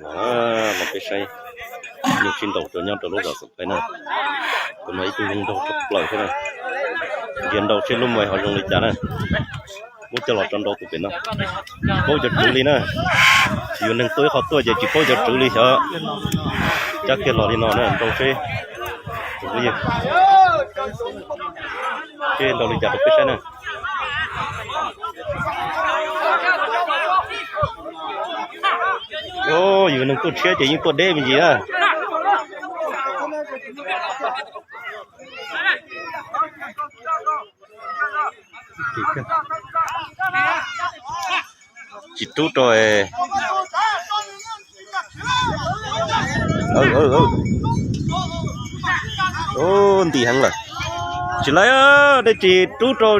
Los peb saib, nws sib ntaus rau nyob rau lub zos Xeem Phaib na. Tus no ib tug zoo nraug tshaj plaws thiab na. Ntsia nraus seb lub mos ho zoo li cas na. Muab coj los rau nraus tus pem no, tsis paub cov tswv li na. Yus neeg tuaj ib qho tuaj ces tsis paub cov tswv li xyov. Cab kiag los li no na, nraus seb. Seb nraus li cas rau peb saib na. Yus neeg tuaj tshiab ces yeej tuaj deb me ntsis na. Tsis rub rau. Nti heev lawm. Tsis lawv, nej tsis rub rau.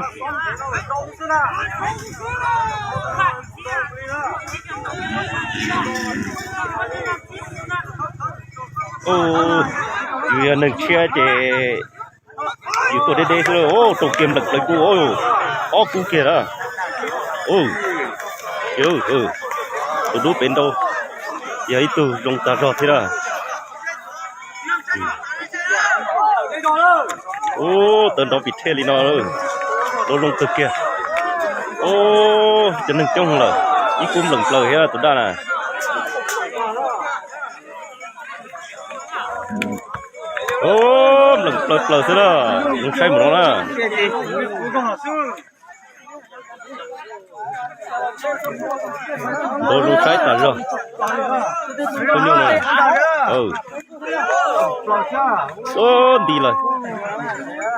Yus yog neeg tshiab ces yus tuaj deb deb xwb. Rau kiag npleem plaws kub, ob kub kiag na. Tus dub pem nraud yog ib tug zoo tag zog thiab na. Ub, tawv nrov pim thiaj li no, zoo zoo kawg kiag. Ub, cov neeg coob lawm, ib kub npleem plaws thiab tus daj na. Ub, npleem plaws plaws xwb na, zoo saib mus no na. Nrov zoo saib tas zog. Ub, nti lawm.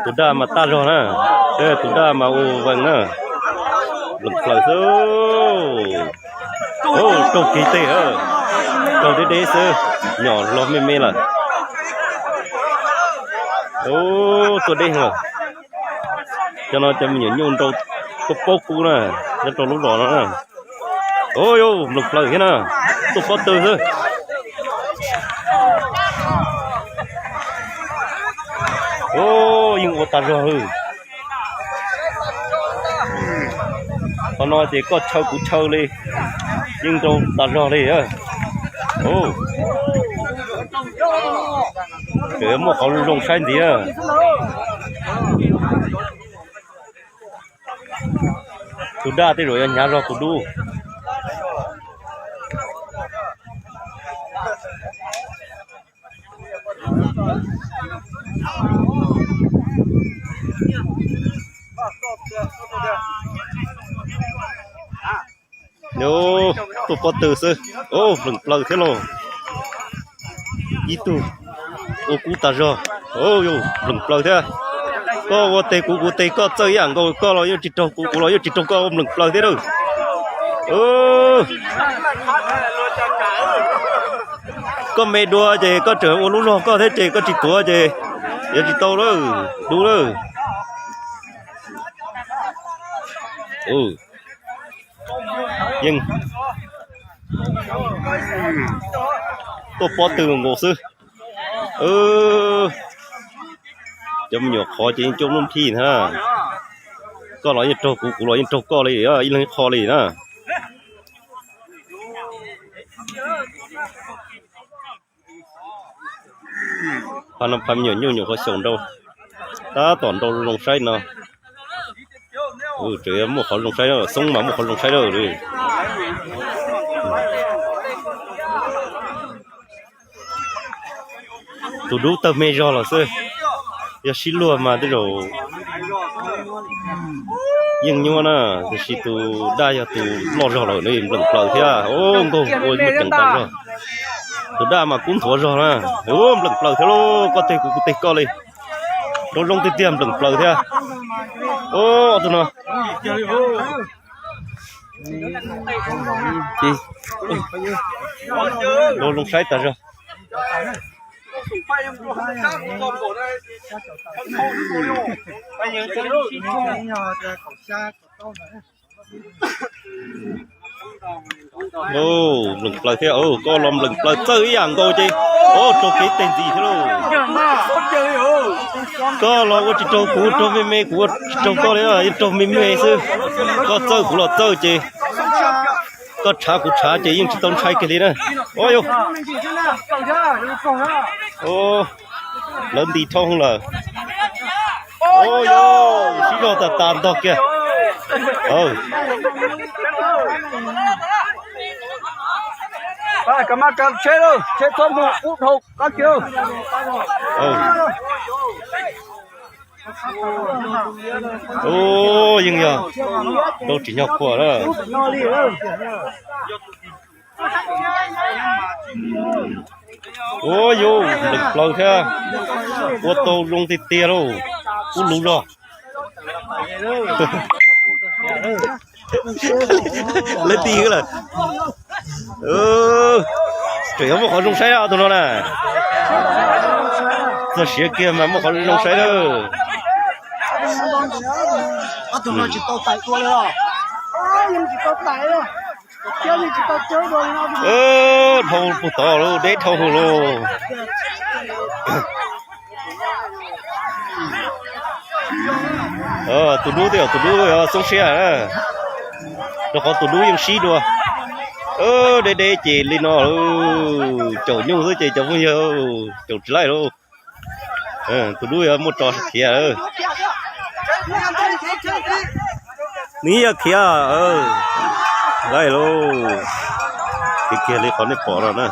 Tus daj mas tas zog na, tus daj mas ua vees na. Npleem plaws xwb. Raug kev teg, raug deb deb xwb, nyom hlo me me lawm. Tuaj deb lawm. Cov no cov me nyuam nyuj nrau, tuaj paub kub na, nyob rau lub zos no na. Npleem plaws thiab na, tuaj pob tw xwb. Yeej ua tas zog li. Qhov no ces koj chaw kuv chaw li, yeej nrau tas zog li. Tseem muaj qhov zoo saib ntxiv. Tus daj tej zaum yuav hnyav zog tus dub. Tuaj pob tw xwb. Npleem plaws thiab lauj. Ib tug ua kub tas zog. Npleem plaws thiab. Koj ua teg kuv, kuv teg koj, txawj ib yam nkaus, koj los yeej tsis raug kuv, kuv los yeej tsis raug koj, ua npleem plaws thiab lauj. Koj me dua ces koj tseem ua lub zog koj thiab ces koj tsis tuav ces yuav tsis tau lawm, dub lawm. Yeej tuaj pob tw nkaus xwb. Cov me nyuam qhov ces yeej coob lub nthij na. Koj los yeej raug kuv, kuv los yeej raug koj li, ib leeg ib qho li na. Phaj no phaj me nyuam nyuj nyuam qhuav xyaum nrau, tab tom nrau zoo saib no. Tseem muaj qhov zoo saib, xoob mas muaj qhov zoo saib lawm. Tus dub tawg me zog los xwb, yog sib luag mas tej zaum yeej nyuaj na, tiam sis tus daj yog tus loj zog lawm ne, npleem plaws thiab. Nkaug ua muaj ceem tas zog. Tus daj mas kub ntxhuav zog na. Npleem plaws thiab lauj, koj teg kuv, kuv teg koj li. Nrau zoo tiag tiag, npleem plaws thiab. Tus no nrau zoo saib tas zog. Npleem plaws thiab, koj los npleem plaws txawj ib yam nkaus ces, o, raug kev teg ntxiv thiab lauj. Koj los ua tsis raug kuv, raug me me, kuv ua tsis raug koj li, yeej raug me me xwb. Koj txawj kuv los txawj ces Koj tshav kuv tshav ces yeej tsis tau ntshai kiag li na. Ua yus, lawv nti dhau lawm. Ua yus, sib zog tas tas ntog kiag. Yeej yog rau tsis nyog khuam na. Ua yus, ntees plaws thiab. Ua tau zoo tiag tiag lauj. Kub lus zog. Lawv ti lawm. Tseem yuav muaj qhov zoo saib tus no na. Txog siav kiag mas muaj qhov zoo saib lawm. Dhau puag tod lauj, deb dhau hwv lauj. Tus dub twb yog tus dub xoob siab na, rau qhov tus dub yeej sib dua. Deb deb ces li no, caum nyuj xwb ces cov phooj ywg, caum tsis laij lauj. Tus dub yuav muaj tso khiav. Nws yog khiav, laij lauj. Khiav kiag li qhov nej pom no na.